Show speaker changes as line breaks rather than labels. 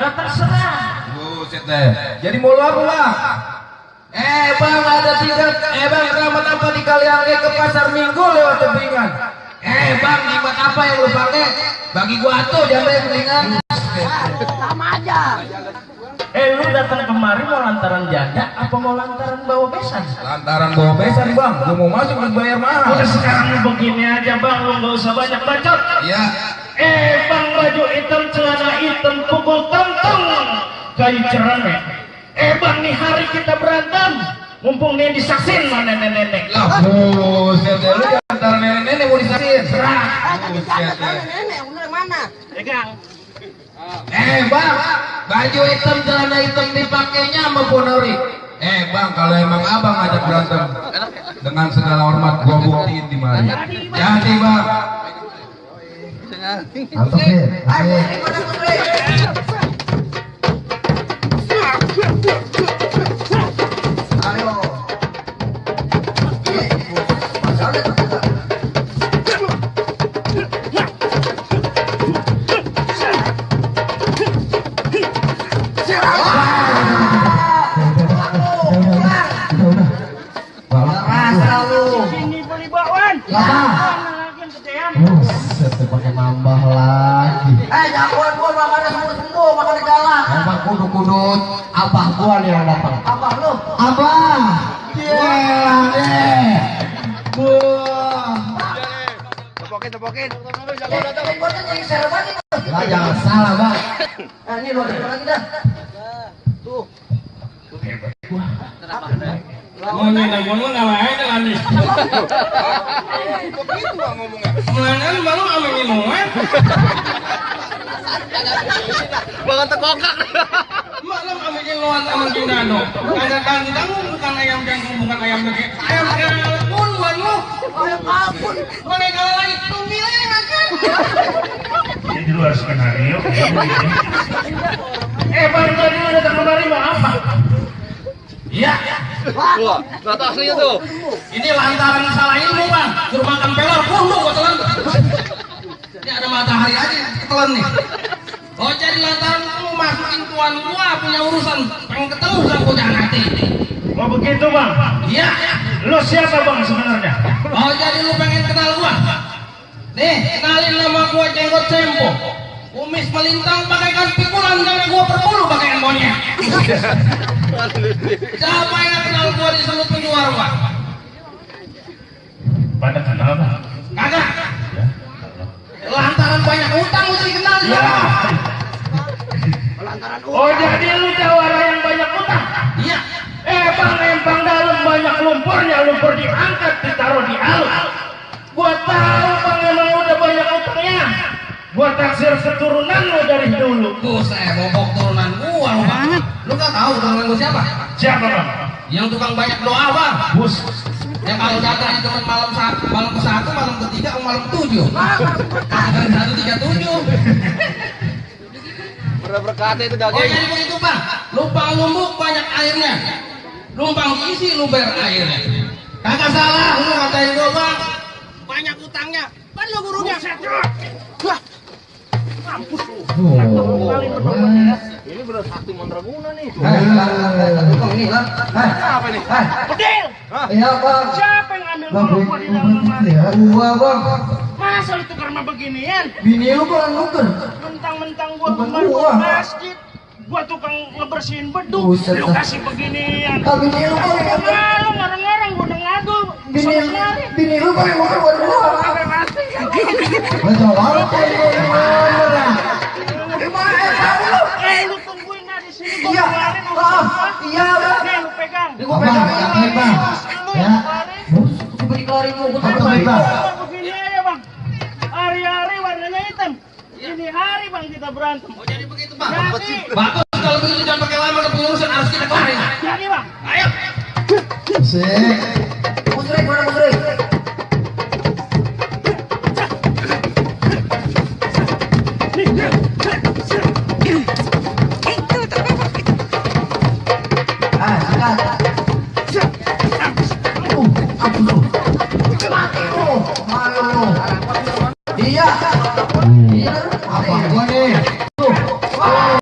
Terserah.
Buset deh. Jadi mau lu apa bang?
Bang ada tiga. Bang selamat apa di kalian ke pasar minggu lewat tebingan. Bang nikmat apa yang lu pakai? Bagi gua tuh jambe mendingan.
Sama aja.
Lu datang kemari mau lantaran janda apa mau lantaran bawa besan?
Lantaran bawa besan bang. Gua mau masuk dan bayar mahal.
Udah sekarang begini aja bang, lu nggak usah banyak bacot.
Iya.
Bang baju hitam, celana hitam, pukul tong-tong, kayu cerame. Bang nih hari kita berantem, mumpung nih disaksin mana nenek-nenek.
Lah, buset deh. Lu antara nenek-nenek mau disaksin.
Serah.
Nenek, bener mana?
Pegang.
Bang, baju hitam, celana hitam dipakainya sama Ponori. Bang, kalau emang abang ajak berantem, dengan segala hormat gua buktiin di mari. Jadi bang. Mantap nih.
Pakai nambah lagi.
Jangan gua makannya sembuh, makannya galak.
Emang kudu-kudu abah gua nih yang datang.
Abah lu.
Abah. Iya deh. Wah.
Tepokin. Gua tuh jadi serban nih.
Lah jangan salah, Bang.
Ini lu ada lagi dah. Tuh.
Mau nyenang gua ngalahin dengan nih.
Begitu bang ngomongnya.
Melangan baru sama minuman.
Banget tekokak.
Malam sama minuman sama ginano. Kadang kita bukan ayam jangkung, bukan ayam lagi. Ayam kalkun buat lu.
Ayam kalkun.
Mana kalau lagi tumbilnya makan.
Ini di luar skenario.
Baru tadi lu datang kemari mau apa? Iya.
Wah, kata aslinya tuh.
Ini lantaran salah ilmu bang. Suruh makan pelor, gua telan. Ini ada matahari aja, telan nih. Oh jadi lantaran kamu masukin tuan gua punya urusan, pengen ketemu sama bocah nanti.
Oh begitu bang.
Iya.
Lo siapa bang sebenarnya?
Oh jadi lu pengen kenal gua? Nih, kenalin nama gua Jenggot Sempo. Kumis melintang bagaikan pikulan, karena gua berbulu bagaikan monyet. Siapa yang kenal gua di seluruh penjual gua?
Pada kenal bang.
Kagak.
Ya.
Lantaran banyak utang mesti dikenal
Ya.
Oh jadi lu jawara yang banyak utang? Iya. Bang empang dalam banyak lumpurnya, lumpur diangkat ditaruh di alun. Gua tahu bang emang udah banyak utangnya. Gua taksir keturunan lu dari dulu. Buset, bobok turunan gua lu bang. Lu gak tahu turunan gua siapa?
Siapa bang?
Yang tukang banyak doa bang.
Bus.
Yang kalau datang cuma malam ke satu, malam ketiga, malam ketujuh. Malam 137.
Berkata itu
Oh
daging.
jadi begitu bang. Lubang lumbuk banyak airnya. Lumbang isi luber airnya. Kagak salah lu ngatain gua bang. Banyak utangnya. Kan lu gurunya. Mampus lu.
Ini benar sakti mandraguna nih.
Apa
nih?
Bedil.
Iya, Bang.
Siapa yang ambil golok gua di dalam lemari?
Ya, gua, Bang.
Masa itu karena beginian?
Bini lu kan nuker.
Mentang-mentang gua
Bukan
kemar
gua.
masjid. Gua tukang ngebersihin beduk.
Buset,
Lu
dah.
kasih beginian.
Bini lu kan yang
Lu ngarang-ngarang gua udah ngadu.
Bini lu kan yang nuker buat gua.
Sampai mati.
Betul banget gimana dah?
Lu tungguin dah di sini.
Iya.
Gua kemarin urusan gua.
Iya, Bang.
Nih lu pegang.
Abang, yakin, Bang.
Lu
Ya.
yang kemarin.
Coba dikeluarin dulu, gua
Bang,
tahu, Bang.
begini aja bang. Hari-hari warnanya hitam. Ini hari bang kita berantem. Oh jadi begitu bang. Jadi. Bagus kalau begitu jangan pakai lama ke pengurusan harus kita kelarin. Jadi bang. Ayo.
Sik.